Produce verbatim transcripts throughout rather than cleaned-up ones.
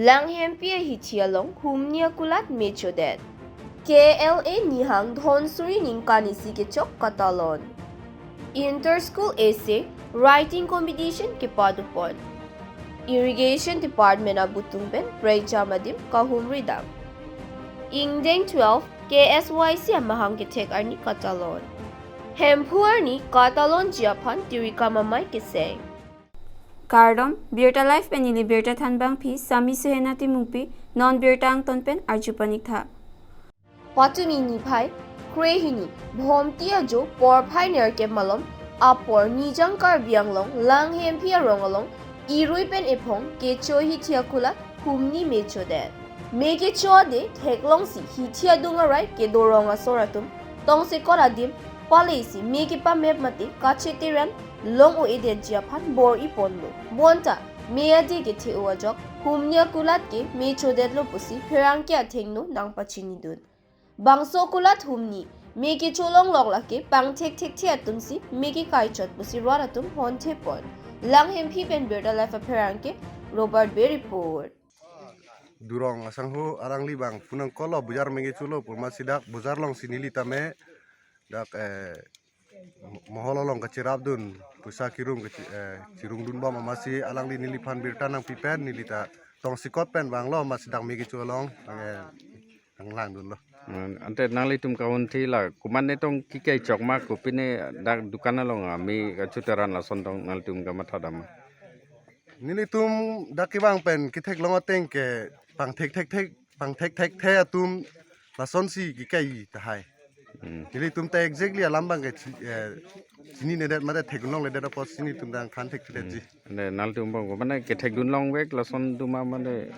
Langhempi ahithi along humni akulat me chodet. K L A Nihang Dhonsuri ningkan isi kechok katalon. Inter-school essay writing competition kepadopon. Irrigation Department abutung pen prekjam adim kahumridam. Ingdeng twelve K S Y C amahang kethek arni katalon. Hemphu arni katalonji aphan tirikam amei keseng. Kardom, Birta Live pen neli Birta Thanbangpi, Sami Suhena Timungpi, non birta angton pen arju paniktha. Patumi niphai krehini, Bhomti ajo porphai nerkep malom apor Nijang Karbi Anglong Langhempi arong along irui pen ephong kecho hithi akulat humni me chodet. Me kecho ade theklongsi hithi adung arai kedo rong asor atum tongsekot adim palesi me kepamep mate kacheteran long-o-edetji aphan bor-iponlo. Bonta me ade kethe-o ajok humni akulat ke me chodetlo pusi pherangke athengno nangpachinidun. Bangso akulat humni me kecholonglok lake pangthekthekthe atumsi me kekaichot pusi rat atum honthepon. Langhempi pen Birta Live apherangke Robert Bey report. Durong asangho alangli bang punang kolo bujar me kecholo pu amatsi dak bujar alongsi neli tame dak, eh, mo-, mohol along kachirapdun, pusa kirum kachi-, eh, chirungdunbom amatsi alangli neliphan birta nangpipen neli ta tongsekot pen vanglo amatsi dak me kecho along, eh, nanglangdunlo. Hmm, ante nanglitum kahunthi la komatne tong kekaichok ma, kopine dak dukan along ame kacheteran lason tong nanglitum kamathadam ma? Nelitum dak kevang pen ketheklong ateng ke pangthekthekthe, pangthekthekthe atum lasonsi kekai tahai. Hmm. Nelitum ta exactly alam bang ke chi-, eh, chininedet mate thekdunlongledet apotsi nelitum dang thanthekthedetji. Hmm. Ante nanglitum bang ko mane kethekdunlongvek lason doma mane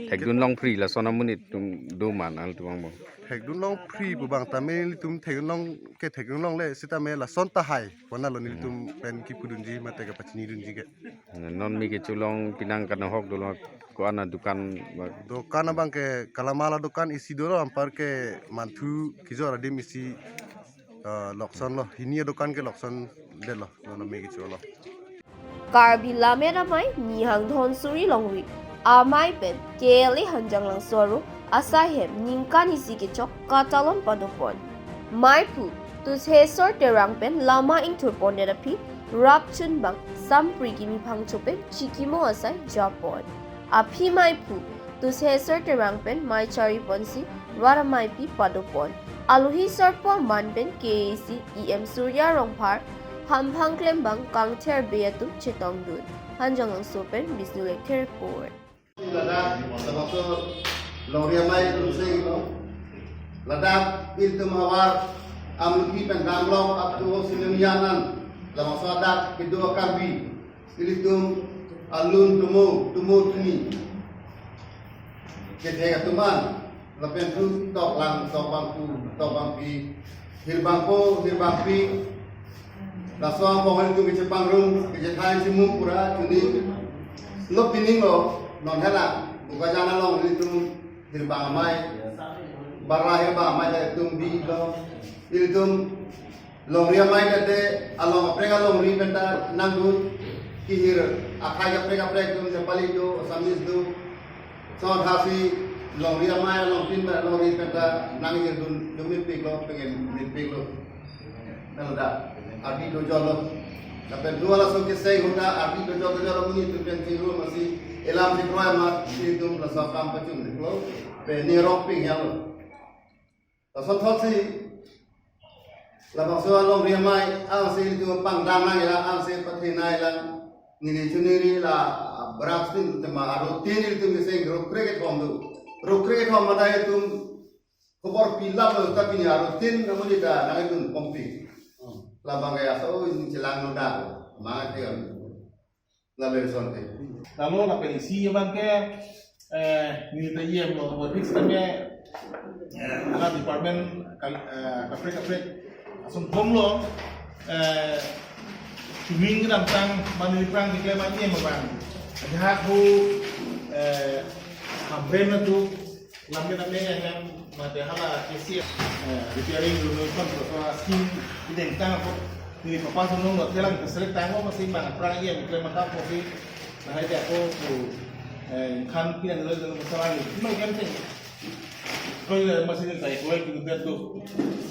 thekdunlongphri lason amonit atum doma nanglitum bang bang? Thekdunlongphri pu bang tame nelitum thekdunlong ke thekdunlongle sitame lason tahai. Konatlo nelitum pen kepudunji mate kapachinidunji ke. Non me kecholong penang kanahok dolo ko-an adukan ba? Dukan abang ke kalamala dukan isi dolo, anpar ke manthu kijor adim isi, eh, lokson lo. Hini adukan ke lokson detlo, non me kecholo. Karbi Lammet Amei Nihang Dhonsuri longri amei pen K L A Hanjanglangso aro asaihem ningkan isi kechok katalon padopon. Meiphu Tusesor Terang pen lama ingthurpondet aphi rapchunbang sampri kimi phangcho pen chikimo asai japon. Aphi meiphu Tusesor Terang pen mei chariponsi rat ameipi padopon. Alohi sarpo aman pen K A A C E M Surya Rongphar hamphang klembang kangther be atum chetongdun. Hanjanglangso pen Bisnu Lekthe report. Ladak, labangso longri amei lusing lo. Ladak ilitum havar Amulki pen damlong up to Sinunyanan. Labangso adak kedo a-Karbi. Ilitum alun tumo, tumo tumi. Kethek atum an, lapen tu toklang, tokbangphu, tokbangpi, hirbangpo, hirbangpi. Laso angbong ilitum kechepangrum, kechethan chimum pura, chuni. Lo pining lo, non hela, Bokajan along ilitum hirbang amei, bara hirbang amei ta ilitum bidetlo. Ilitum longri amei tete, along kaprek alongri pen ta nangdun, kehir akhei kaprek kaprek atum, Nepali do, Assamese do. Lason thasi longri amei along tin pen longri pen ta nanghirdun, dun mepiklo, pengen mepiklo. Nang da, ardi dojol lo. Lapen dua laso keseng ahut ta ardi dojol dojol lo, amonit atum pen chingrum amatsi, elam si kroi amat, ilitum laso akam pachun deklo, pen ni rok ping ya lo. Lason thotsi, labangso alongri amei, angse ilitum pangdang nang ilang, angse pathe nang ilang, neli chuniri la, ah, beras tin tema aro tin ilitum keseng rukre kethom do. Rukre kethom mada ilitum khobor pilap lo ta pini aro tin amonit ta nangdun pongpi. Labang ke aso, oh, ini chelang nodak, mangat ke kami. Lalu resonte. Lalu lapen isi abang ke, eh, neli ta E M lo, buat fix kami, eh, ala department kal-, eh, kaprek kaprek ason bom lo, eh, chuning kedamtang mani prang dikle mani E M abang. Ajahak hu, eh, hamrem na tu, lam ke namanya yang mate hala K C F, eh, repairing dulu kan, so, so, scheme ideng tang apa, neli papa sunung lo, telang keselek tang apa sih bang, prang iya, klem mata apa sih, nah, itu aku tu, Eh, khan pian lo jong masalah ni. Mai kan te. Koi le masih ni tai koi tu dia tu.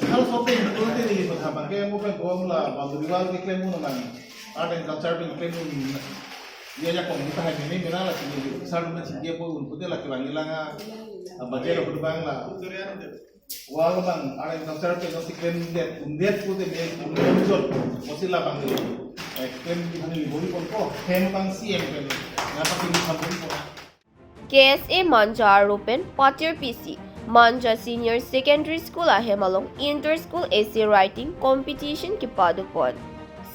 Hal shopping tu dia ni, mata pakai mo pen ko la boundary wall keklem mo nang. Art and culture pen keklem mo. Dia ya kong kita hai ni mina la sini. Sar na sini dia pun dia la kebangi langa. Apa dia lo bang la. Wal bang, art and culture pen si klem det, um det pu te me, um det jot, mo si labang ni. Eh, klem di hani bori pon ko, hem bang si em pen. Ngapa kini sampun ko. K S A Manja aropen patir pisi, Manja Senior Secondary School ahem along Inter School Essay Writing Competition kepado pon.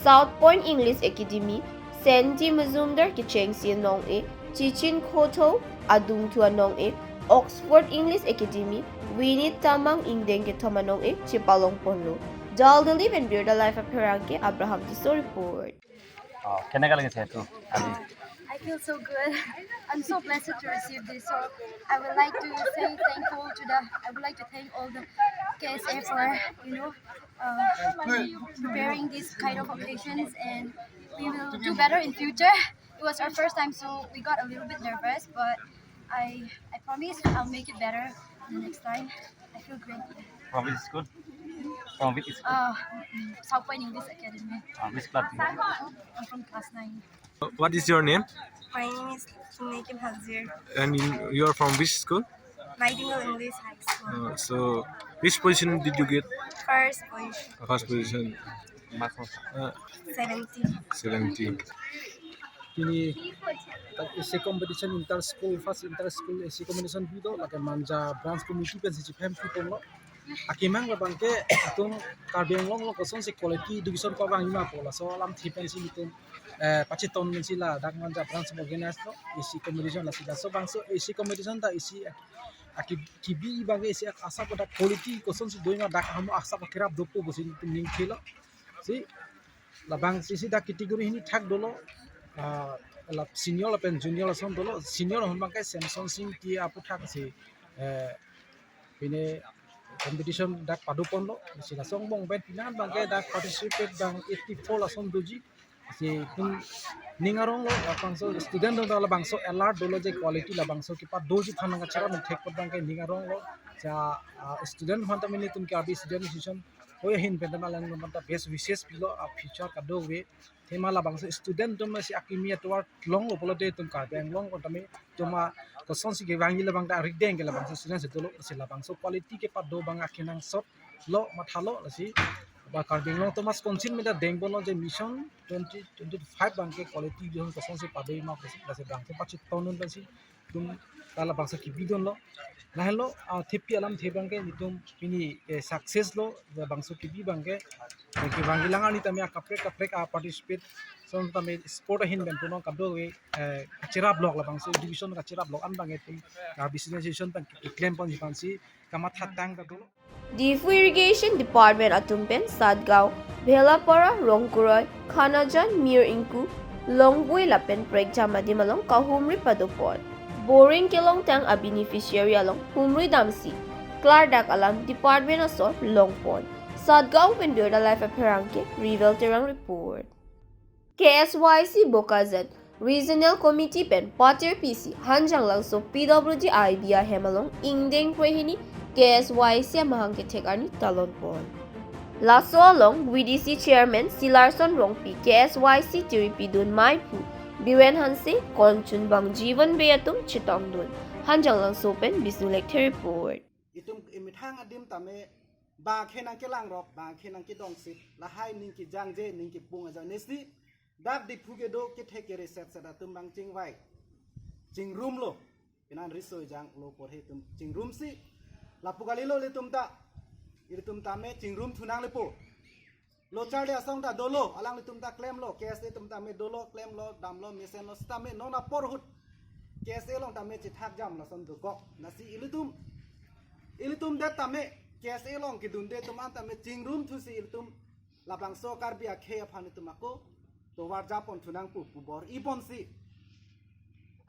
South Point English Academy, Sandy Majumdar kechengsi anong-e, Chichin Khotho adungthu anong-e, Oxford English Academy, Winnie Tamang ingdeng kethom anong-e chepalong ponlo. Dal Delhi pen Birda Live apherangke Abraham Tisso report. Oh, কেনেকা লাগিছে এইটো আজি? I feel so good. I'm so blessed to receive this. So I would like to say thankful to the. I would like to thank all the K S A for you know uh, preparing these kind of occasions, and we will do better in future. It was our first time, so we got a little bit nervous, but I I promise I'll make it better the next time. I feel great. From which school? From which school? Uh, South Point English Academy. Uh, which class? I'm from class nine. What is your name? My name is Tuneki Hazir, And in, you are from which school? Nightingale English High School. Uh, so, which position did you get? First position, First position. Uh, seventy. seventy. Pini tak essay competition inter school, first inter school essay competition pu do, lake Manja branch committee pen si chiphem pu ponlo. Akemang abang ke atum Karbi Anglong along kosonsi quality education pavangji ma pu laso alamthe pen si itum eh, pachetong pen si ladak Manja branch organize lo essay competition lasi laso bangso essay competition ta essay aki kibi abang ke essay asap dak quality kosonsi doji ma dak ahormu asap kerap dopo pusi itum ning thelo. Si labang si si dak category hini thak dolo, ah, la senior lapen junior ason dolo. Senior ahormu abang ke Samson Singh T aphuthak si eh, pine competition dak pado ponlo. Si laso angbong pen pine abang ke dak participate abang eighty four ason doji. Si itum ning arong lo, labangso student atum labangso alert dolo je quality labangso kepadoji aphan nangkacherap thek abang ke ning arong lo. Cha ah, student aphan ta mini itum ke abi student association hoi ahin pen ta malang lo ta best wishes pilo a future kadokave. Thema labangso student atum si akimi atovar longlo pulote itum Karbi Anglong ko tame itum a kosonsi kevangji labang ta arideng ke labangso student si dolo si labangso quality kepado abang akenangsot lo mathalo lasi ba Karbi Anglong Autonomous Council meda deng ponlo je mission twenty twenty-five abang ke quality education kosonsi padoji ma pusi lasi abang ke pachetong un pensi itum ta labangso kebi dunlo. Lahenlo ah, thepi alamthe abang ke itum pini eh, success lo labangso kebi abang ke. Kevangji lang arni tame akaprek kaprek a participate ason tame sport ahin pen puno kadokave eh, kacherap lok labangso education kacherap lok an abang ke itum ah, business education pen keklem ponji aphan si kamathatang ta dolo. Diphu Irrigation Department atum pen Satgaon, Bhelapara, Rongkuroi, Khanajan, Mir Ingku, Longbui lapen Prekjam adim along kahumri pado pon. Boring kelongtang a beneficiary along humri damsi klardak alam department asor long pon. Satgaon pen Birda Live apherangke Rivel Terang report. K S Y C Bokajan Regional Committee pen patir pisi Hanjanglangso P W D I B ahem along ingdeng krehini K S Y C amahang kethek arni talon pon. Laso along V D C Chairman Silarson Rongpi, K S Y C tiri pidun maiphu Biren Hanse, konchun bang Jivan Bey atum chetongdun. Hanjanglangso pen Bisnu Lekthe report. Itum imethang adim tame bang akhe nangkelangrok, bang akhe nangkedongsit, lahai ning kejangje, ning kepung aja nesi dak Diphu kedo kethek kere set set atum bang chingvai, chingrumlo. Pinan riso ejang lo porhe itum chingrumsi lapu kalilo ilitum ta, ilitum tame chingrum thunang lepo. Lo charli asong ta dolo, alanglitum ta klemlo, K S A atum tame dolo, klemlo, damlo, mesenlo, sitame non apor ahut K S A along tame chethak jam lason dokok. Lasi ilitum, ilitum det tame K S A along kedunde atum an tame chingrum thusi ilitum labangso Karbi akhei aphan itum ako tovar japon thunang pu pu bor-i ponsi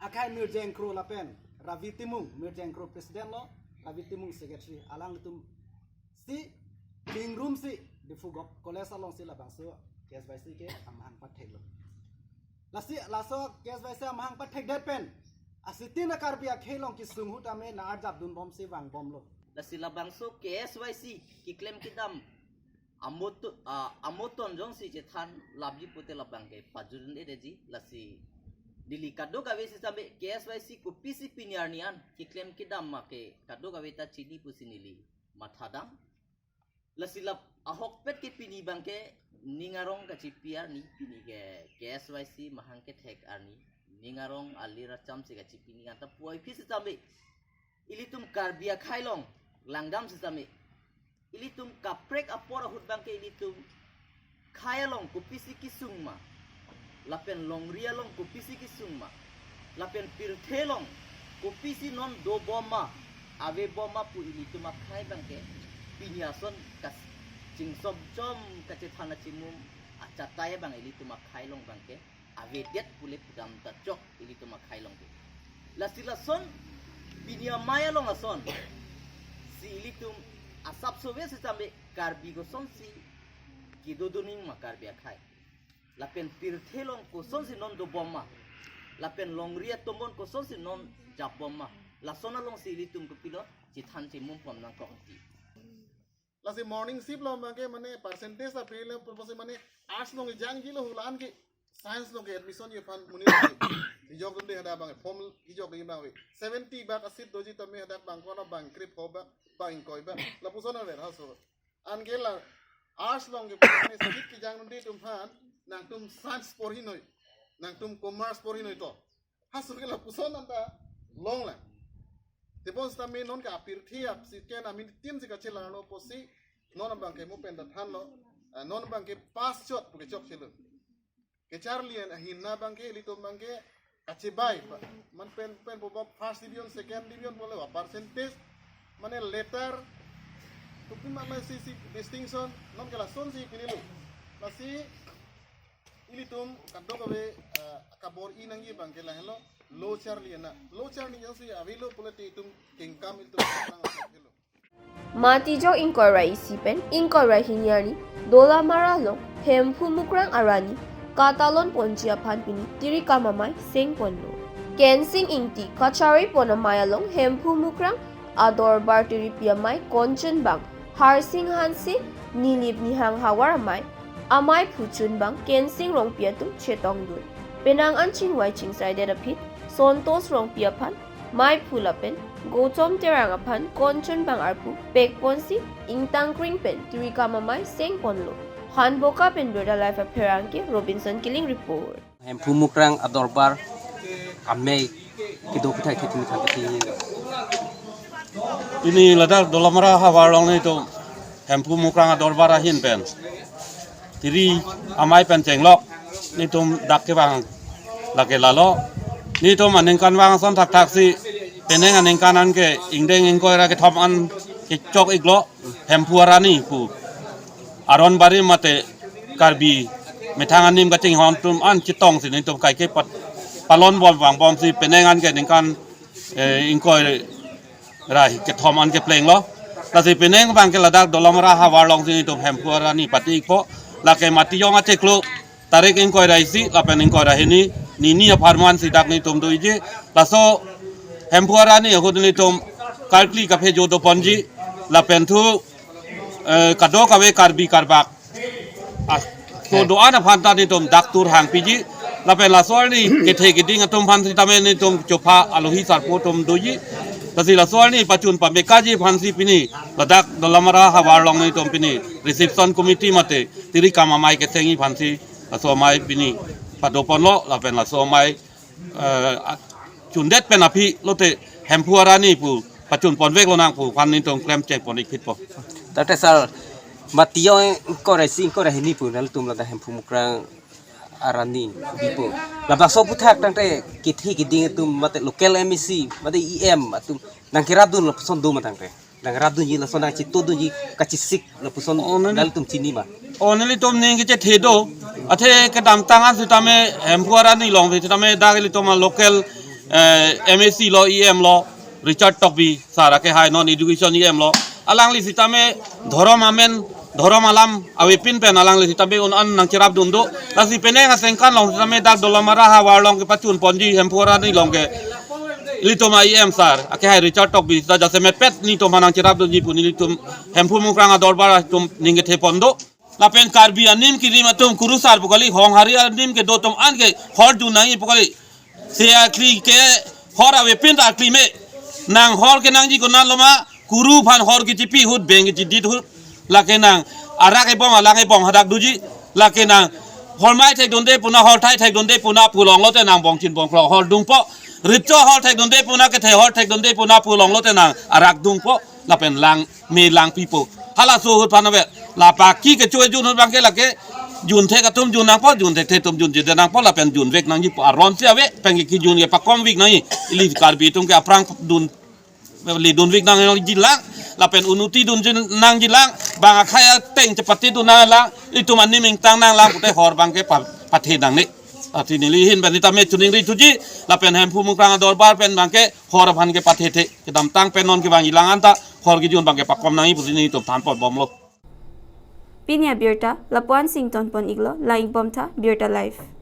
akhai Mirjeng Kro lapen Ravi Timung, Mirjeng Kro president lo, Ravi Timung secretary, alanglitum si chingrumsi Diphu Gov College alongsi labangso K S Y C ke amahang patheklo. Lasi laso K S Y C amahang pathekdet pen Asitin a-Karbi akhei along kesung ahut tame nang-arjapdun bomsi vangbomlo. Lasi labangso K S Y C keklem kedam amoto-, ah, amoton jongsi chethan lapji pute labang ke pajudun edeji. Lasi neli kadokave sitame K S Y C kopisi pini arni an keklem kedam ma ke kadokave ta chini pusi neli mathadam. Lasi lap ahokpet ke pini abang ke ning arong kachipi arni, pini ke K S Y C mahang kethek arni, ning arong alir acham si kachipi ning anta puvoiphit sitame ilitum Karbi akhei along langdam sitame ilitum kaprek apor ahut abang ke ilitum khei along kopisi kesung ma, lapen longri along kopisi kesung ma, lapen pirthe along kopisi non dobom ma, avebom ma pu ilitum akhei abang ke pini ason kas-, chingsom chom kachethan achimum achatai abang ilitum akhei along abang ke avedet pule pudam ta chok ilitum akhei along ke. Lasi lason pini amei along ason si ilitum asapso ave sitame Karbi kosonsi kedo doning ma Karbi akhei. Lapen pirthe along kosonsi non dobom ma. Lapen longri atombon kosonsi non japbom ma. Lason alongsi ilitum kopilo chethan chimum pon nangkok ti. Lasi morning shift along abang ke mane percentage ta pele purpose mane arts along jangji lo hu la-an ke science along ke admission ji aphan monit lo ke. Ijok dun de hadak abang form ijok de abang ave. Seventy bak a-seat doji tame hadak bang kono bang krepho bak bang ingkoi bak. Lapuson ave haso. Anke la arts along ke purpose mane seat kejang dun de atum aphan nangtum science porhi noi. Nangtum commerce porhi noi to. Haso ke lapuson anta longlang. Tebon sitame non ke apirthe ap si ken amin tin si kachelarlo pusi non abang ke mo pen dathanlo. Ah, non abang ke pass chot pu ke chokchelo. Kecharli an ahin na abang ke ilitum abang ke kachebai ba. Man pen pen po ba first division, second division pule ba percentage mane letter tupi ma ma si si distinction non ke lasonsi pinilo. Lasi ilitum kadokave, eh, kabor-i nangji abang ke lahelo, lo charli an na. Lo charli jongsi avelo pule te itum kengkam ilitum nang helo. Matijong ingkoi ra isi pen ingkoi ra hini arni Dolamara along Hemphu Mukrang arani katalon ponji aphan pini tirikam amei seng ponlo. Kensing Ingti kachari pon amei along Hemphu Mukrang adorbar tiripi amei Konchon bang Harsing Hanse, Nilip Nihang havar amei, amei phuchun bang Kensing Rongpi atum chetongdun. Penang an chingvai chingsaidet aphi Sontos Rongpi aphan meiphu lapen Gochom Terang aphan Konchon bang arpu pekponsi ingtangkring pen tirikam amei seng ponlo. Hanboka pen Berda Live apherangke Robinson Killing report. Hemphu Mukrang adorbar amei kedo kethai kethini khan kethini. Pini ladak Dolamara havar along nelitum Hemphu Mukrang adorbar ahin pen tiri amei pen chenglok nelitum dak kevang lake lalo. Nelitum aningkanvang ason thakthak si penang aningkan an ke ingdeng ingkoi ra kethom an kechok iklo Hemphu arani pu aron barim mate Karbi methang anim kachinghon atum an chetongsi nelitum kaike pat palon bom vangbomsi penang an ke ningkan, eh, ingkoi ra kethom an keplenglo. Lasi penang abang ke ladak Dolamara havar alongsi nelitum Hemphu arani pati ikpo. Lake Matijong achiklo tarik ingkoi ra isi lapen ingkoi ra hini, nini apharman si dak nelitum doji. Laso Hemphu arani ahut nelitum karkli kaphejo doponji lapen thu, eh, kadokave Karbi Karbak, ah, so do-an aphan ta nelitum dak tur hangpiji. Lapen laso arni kethe keding atum aphan sitame nelitum chopha alohi sarpo atum doji. Lasi laso arni pachun pamekaji aphansi pini ladak Dolamara havar along nelitum pini reception committee mate tirikam amei kesengji aphansi laso amei pini padoponlo lapen laso amei, eh, a-, chundet pen aphi lote Hemphu arani pu pachun ponveklo nang pu aphan nelitum klemcheng pon ikphitpo. Tangte sir, Matijong ingkoi ra isi ingkoi ra hini pu nangtum ladak Hemphu Mukrang arani bipo. Labangso aphuthak tangte kethe keding atum mate local M A C mate E M atum nangkerapdun lapuson do ma tangte. Nangrapdunji lason nangchitodunji kachesik lapuson. Oh, neli- nangtum chini ma? Oh, nelitum ning kechethe do. Athe kedamtang an sitame Hemphu arani along sitame dak ilitum a-local, eh, M A C lo, E M lo, Richard Tokbi sir ake hai non education E M lo. Alangli sitame dhorom amen, dhorom alam avepin pen alangli sitame un an nangcherapdun do. Lasi penang aningkan along sitame dak Dolamara havar along kepachun ponji Hemphu arani along ke Ilitum a-E M sir, akehai Richard Tokbi ta jasemet pet netum aphan nangcherap doji pu nelitum Hemphu Mukrang adorbar atum ning kethe pon do. Lapen Karbi anim kirim atum kurusar pu kali, Honghari anim kedo atum an ke hor dun nangji pu kali. Se akli ke hor avepin ta akli me. Nang hor kenangji konat lo ma, kuru aphan hor kechipi ahut beng kechidit ahut. Lake nang arak ebong alang ebong hadak doji. Lake nang hormai thekdunde puna, horthai thekdunde puna pu longlo te nang bongchin bongklo hor dungpo. Ritcho hor thekdunde puna, kethe hor thekdunde puna pu longlo te nang arak dungpo. Lapen lang me lang pipo. Halaso ahut aphan ave. La paki kecho-e jun ahut abang ke lake junthek atum jun nangpo, junthekthe atum junji nangpo, lapen junvek nangji pu aron si ave, penke kijun kepakomvek nangji. Ili Karbi atum ke aphrang dun, ili dunvek nangji lang, lapen unnoti dunji nangji lang, bang akhei ateng chepate dun nang lang, itum anim ingtang nang lang pute hor abang ke pa-, pathe nangne. Athe neli ahin pen sitame choningri thuji, lapen Hemphu Mukrang adorbar pen abang ke hor aphan ke pathethe, kedamtang pen non kevangji lang anta hor kejun abang ke pakom nangji pusi nelitum than pon bomlo. Pini abirta lapu-an si ington pon iklo, lang ik bom tha, Birta Live.